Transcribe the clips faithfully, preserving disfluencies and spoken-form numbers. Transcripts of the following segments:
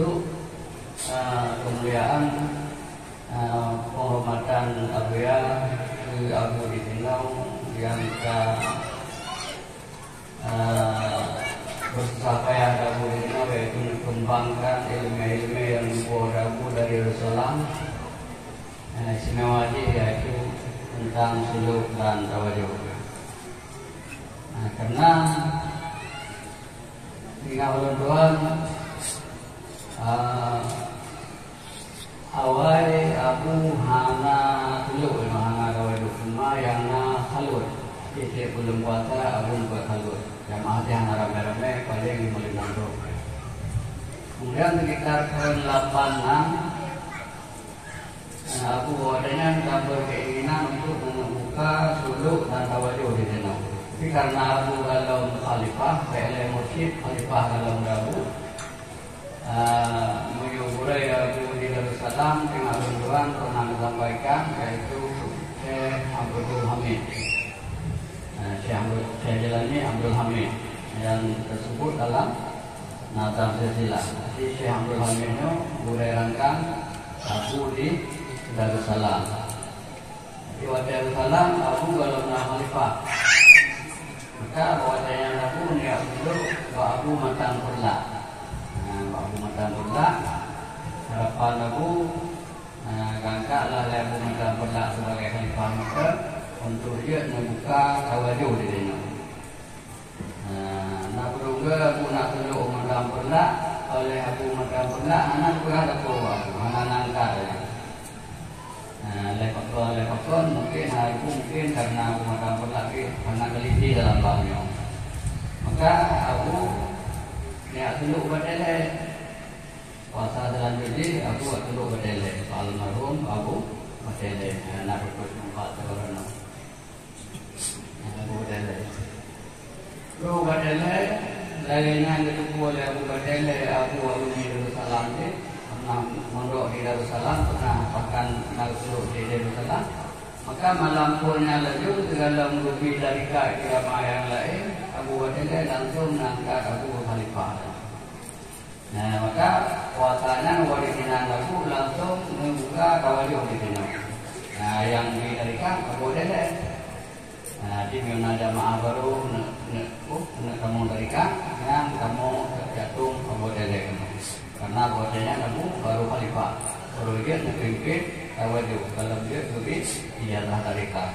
Untuk, eh, kemuliaan, eh, penghormatan Abuya keu Abu di sinoe nyang ka, eh, bersusah payah Abu di sinoe, yaitu mengembangkan ilmu-ilmu yang dibawa Abu dari Darussalam. Eh, istimewa jih yaitu tentang suluk dan tawajuh. Nah, karena ingat ulôn tuan, ah, awai Abu hana suluk, hana tawajuh, cuma nyang na khalut. Tiep-tiep buleuen puasa Abu buet khalut. Jamaah jih hana ramé-ramé, paléng limong-limong droe. Kemudian sekitar tahun lapan enam, Nah, Abu watèe nyan ka berkeinginan untuk meuneubuka suluk dan tawajuh di sinoe. Tapi karena Abu golom khalifah, bèk lé mursyid, khalifah golom Abu, ah, meunyoe gurèe Abu di Darussalam, teungoh lôn tuan pernah menyampaikan, yaitu Syekh Abdul Hamid. Ah, Syekh Abdul, Syekh Jailani Abdul Hamid yang tersebut dalam Nah, silsilah. Jadi, Syekh Abdul Hamid nyoe gurèe rangkang Abu di Darussalam. Di watèe Darussalam, Abu golom na khalifah. Maka, watèe nyan Abu niat suluk bak Abu Matan Peureulak. Nah, bak Abu Matan Peureulak, harapan Abu, nah, geungkatlah lé Abu Matan Peureulak sebagai khalifah Mesir untuk jeuet neubuka tawajuh di sinoe. Nah, na peudong Abu na suluk Matan Peureulak, oleh Abu Matan Peureulak hana peugah sapeue Abu, hana na angkat lé. Nah, lé pakon, lé pakon, mungkin Abu mungkin karena Abu Matan Peureulak pih hana teliti dalam bab nyoe. Maka Abu niat suluk Batèlè. Kuasa selanjut jih Abu suluk Batèlè, almarhum Abu Batèlè. Nah, na peuet teumpat tu. Abu Batèlè. Abu Batèlè, lagèe nyang geuteupeue lé Abu Batèlè, Abu alumni Darussalam jih, pernah mondok di Darussalam, pernah bahkan na suluk di Darussalam. Maka malam phôn nyan laju, sigohlom geubi tarekat keu jamaah nyang laén, Abu Batèlè langsung neuangkat Abu khalifah. Nah, maka puasa nyan watèe nyan Abu langsung neubuka tawajuh di sinoe. Nah, nyang bi tarekat Abu Batèlè. Nah, di meunyoe na jamaah barô neuk, neuk, oh, neuk tamong tarekat, nyan tamong teugantung Abu Batèlè keunoe. Karena Abu Batèlè nyan Abu barô khalifah, barô jeuet neupimpin tawajuh, golom jeuet geubi ijazah tarekat.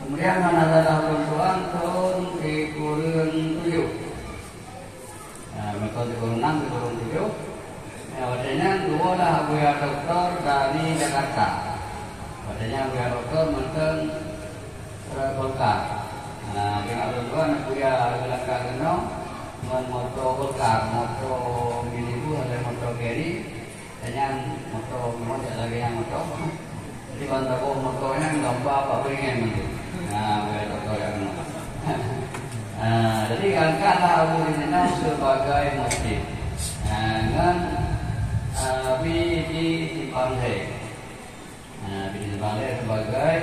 Kemudian, hana salah ulôn tuan, thôn sikureueng tujoh. Nah, meuthôn sikureueng nam, sikureueng tujoh. Ya, watèe nyan geuwoe lah Abuya Doktor dari Jakarta. Watèe nyan Abuya Doktor mantong, eh, Golkar. Nah, ingat ulôn tuan, Abuya geulangkah keunoe ngon moto Golkar, moto minibus atau moto carry. Nyan moto, memang jak lagèe nyang moto. Jadi, ban saboh moto nyan lomba bak beurangkat nyan tu. Nah, bak moto nyan. Nah, jadi, angkatlah Abu di sinoe sebagai mursyid. Nah, ngon, ah, Abi di Simpang Lhèe. Nah, Abi di Simpang Lhèe sebagai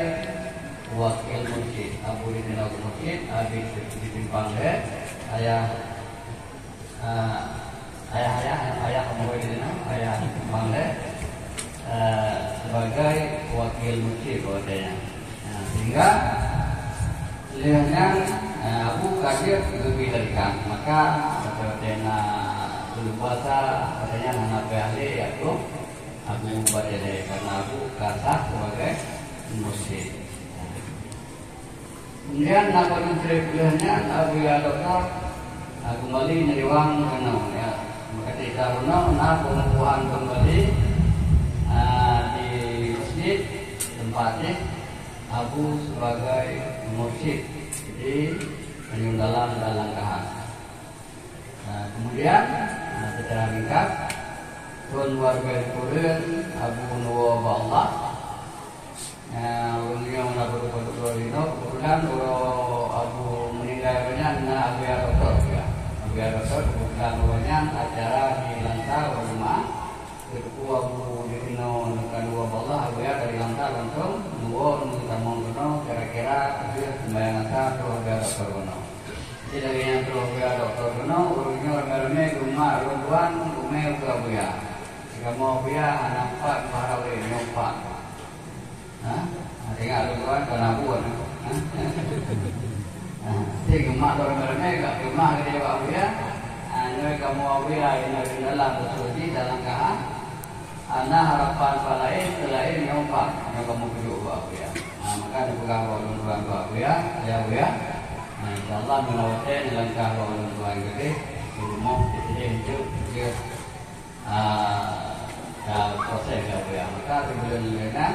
wakil mursyid. Abu di sinoe mursyid, Abi di Simpang Lhèe, ayah Ah, ayah-ayah, ayah kamoe di sinoe, ayah Bang Lé, eh, sebagai wakil mursyid watèe nyan. Nah, sehingga lheueh nyan, eh, Abu ka jeuet geubi tarekat. Maka, watèe-watèe na buleuen puasa, watèe nyan hana payah lé, ya, Abu, Abu Batèlè, karena Abu ka sah sebagai mursyid. Kemudian, na padum trép lheueh nyan, Abuya Doktor, ah, keumbali neuriwang keunoe, ya. Maka, tika keunoe, na peungukuhan keumbali, ah, di masjid, teumpat jih Abu sebagai mursyid di Tanjong Dalam dan Langkahan. Nah, kemudian, nah, secara ringkas, thôn dua ribèe sikureueng Abu neuwoe bak Allah. Nah, ureueng nyoe na beureupa-reupa inoe, keubeutulan uroe Abu meuninggai uroe nyan na Abuya Doktor juga. Abuya Doktor keubeutulan uroe nyan acara di Langsa uroe Jumat. Keudua Abu di sinoe neuka dua bak Allah, Abuya dari Langsa langsung neuwoe neutamong keunoe, kira-kira habéh seumbahyang Asar troh Abuya Doktor keunoe. Jadi, lagèe nyan troh Abuya Doktor keunoe, ureueng nyoe ramé-ramé geumat lôn tuan, Buya, buya. Kamoe buya hana pat, baroe nyoe pat. Ha? Tengok lôn tuan, kana buet. Ha? Ha, si gemak lôn ramé-ramé, ka gemak geude bak buya. Ha, nyoe kamoe buya, inoe dalam beutôi jih, dalam kaha. Hana harapan bak laén, seulaén nyoe pat. Nyoe kamoe kujok bak buya. Ha, maka neupeugah bak lôn tuan bak buya, ya buya. Ha, insya Allah, meunyoe watèe neulangkah bak lôn tuan geude, di rumoh, di sini, jeuet, jeuet. Ah, ka proses ka buya. Maka sibuleuen lé nyan,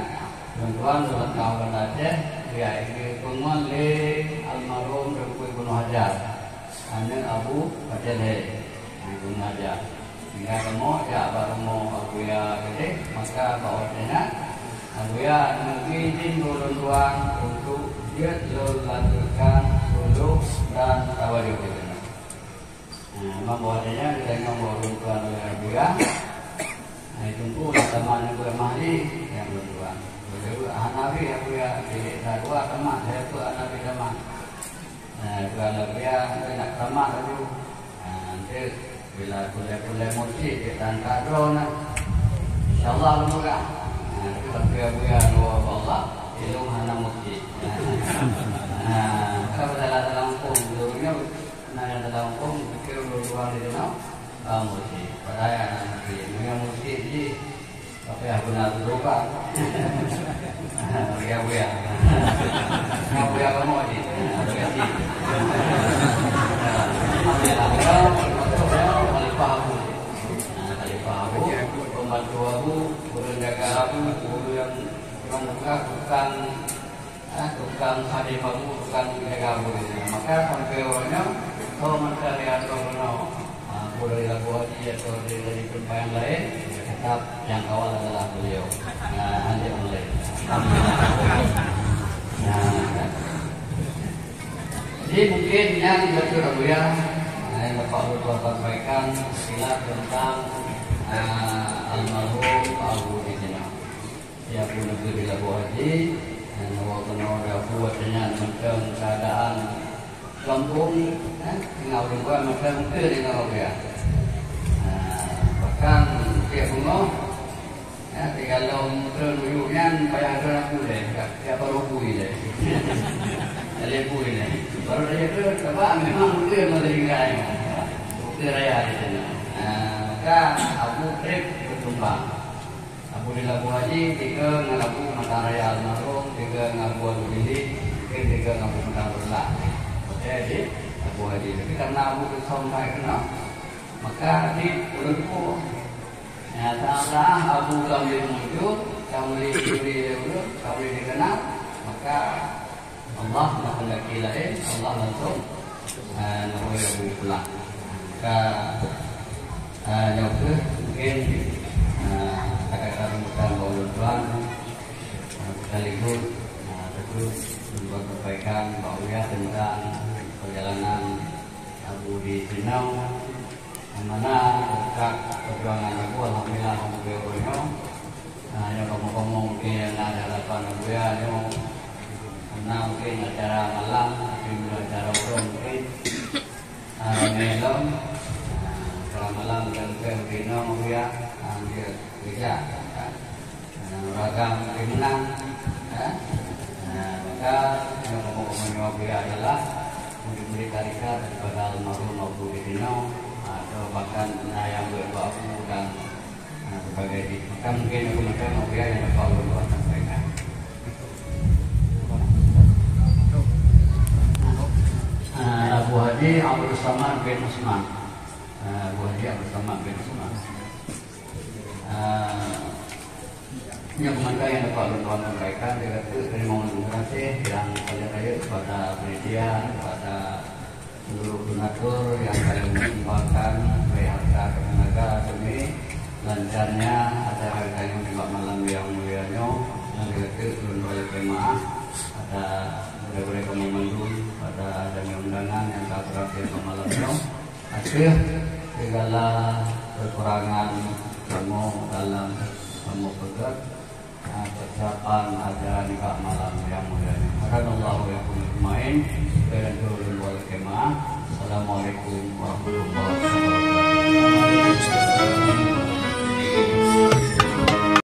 lôn tuan dalam kawan Aceh, ya, ini penguat lé almarhum Teungku Ibnu Hajar, aneuk Abu Fathil Hai, Ibnu Hajar. Sehingga kamoe jak bak rumoh Abuya geude, maka bak watèe nyan, Abuya neuizin lôn tuan untuk jeuet lôn lanjutkan suluk dan tawajuh di sana. Nah, memang bahwasanya kita ingat bahwa runtuhan oleh Abuya, nah, itu pun teman yang bermahli yang runtuhan. Jadi, hana habéh Abuya, jadi, dah dua teman, saya pun hana habéh teman. Nah, kalau Abuya, saya nak teman dulu. Nah, nanti bila kuliah-kuliah mursyid, dia tak angkat droe, nah. InsyaAllah, mudah. Nah, itu sampai Abuya, doa Allah, ilmu hana mursyid. Nah, kalau salah-salah hukum, dulunya Nah, nyang dalam hukum, pikir ureueng tuha di dalam, ah, mursyid. Padahai hana mursyid. Meunyoe mursyid jih, tapi hana guna tu doa. Buya-buya. Buya kamoe jih. Buya jih. Alhamdulillah. Khalifah Abu. Nah, Khalifah Abu, pembantu Abu, ureueng jaga Abu, ureueng, ureueng buka tukang Ah, tukang hadé pabu, tukang jaga Abu di sana. Maka sampai uroe nyoe, toh mantong lé atau keunoe, ah, Abu dari Labuhan Haji atau dari, dari tempat yang lain, tetap yang kawal adalah beliau. Nah, anjing mulai. Alhamdulillah. Nah, jadi mungkin yang betul Abuya, nah, yang Bapak Lurah sampaikan, sekilas tentang, ah, almarhum Abu di sini. Ya, pun negeri di Labuhan Haji, dan awak kena ada buat dengan macam keadaan kampung, eh, tinggal orang buat macam ke dengan orang dia. Nah, bahkan tiap rumah, ya, tiga lom ke nuyuk nyan payah ada aku deh, tiap baru bui deh. Ada bui deh. Baru dia ke, sebab memang betul masa tinggal ni. Betul raya di sana. Nah, maka Abu trip berkembang. Abu di Labuhan Haji, tiga ngon Abu Matan Raya almarhum, tiga ngon Abu Alwi Bili, mungkin tiga ngon Abu Matan Raya. Oke, di Labuhan Haji. Tapi karena Abu tu sampai kena, maka di ulun pun. Ya, saat-saat Abu kami muncul, kami dicuri oleh ulun, kami dikenal, maka Allah menghendaki lain, Allah langsung, eh, neuhôi Abu pulang. Ka, eh, nyoe kheueh mungkin, eh, kata-kata pembukaan bak ulôn tuan, eh, sekaligus, eh, terus membuat perbaikan bak Abuya tentang perjalanan Abu di Sinoe. Yang mana berkat perjuangan Abu, alhamdulillah, Abu nyoe. Nah, nyoe kamoe-kamoe mungkin nyang na di hadapan Abuya nyoe. Karena mungkin acara malam, tapi bila acara uroe mungkin, ah, ramé lom. Nah, acara malam dan mungkin mungkin nyoe Abuya, ah, dia kerja, kan. Nah, ragam mungkin menang, ya. Nah, maka nyoe kamoe-kamoe nyoe Abuya adalah murid-murid tarekat daripada almarhum Abu di Sinoe, atau bahkan na nyang buet bak Abu dan, ah, sebagainya. Maka mungkin aku macam Abuya yang dapat ulôn buat sampaikan. Ah, Abu Haji Abdul Samad bin Usman. Ah, Abu Haji Abdul Samad bin Usman. Ah, nyang mantong nyang dapat ulôn tuan sampaikan, lagèe nyan, teurimong terima kasih nyang paleng rayeuk kepada panitia, kepada seluruh donatur nyang paleng menyumbangkan baik harta dan tenaga demi lancarnya acara geutanyoe nibak malam nyang mulia nyoe. Dan lagèe nyan, ulôn tuan lakèe meu'ah pada gurèe-gurèe kamoe mandum, pada jamèe undangan nyang ka beurateueng bak malam nyoe. Ateueh segala kekurangan kamoe dalam kamoe peugöt, ah, persiapan acara nibak malam nyang mulia nyoe. Hadanallahu wa iyyakum ajmain. Sekian dulu wal jamaah. Assalamualaikum warahmatullahi wabarakatuh.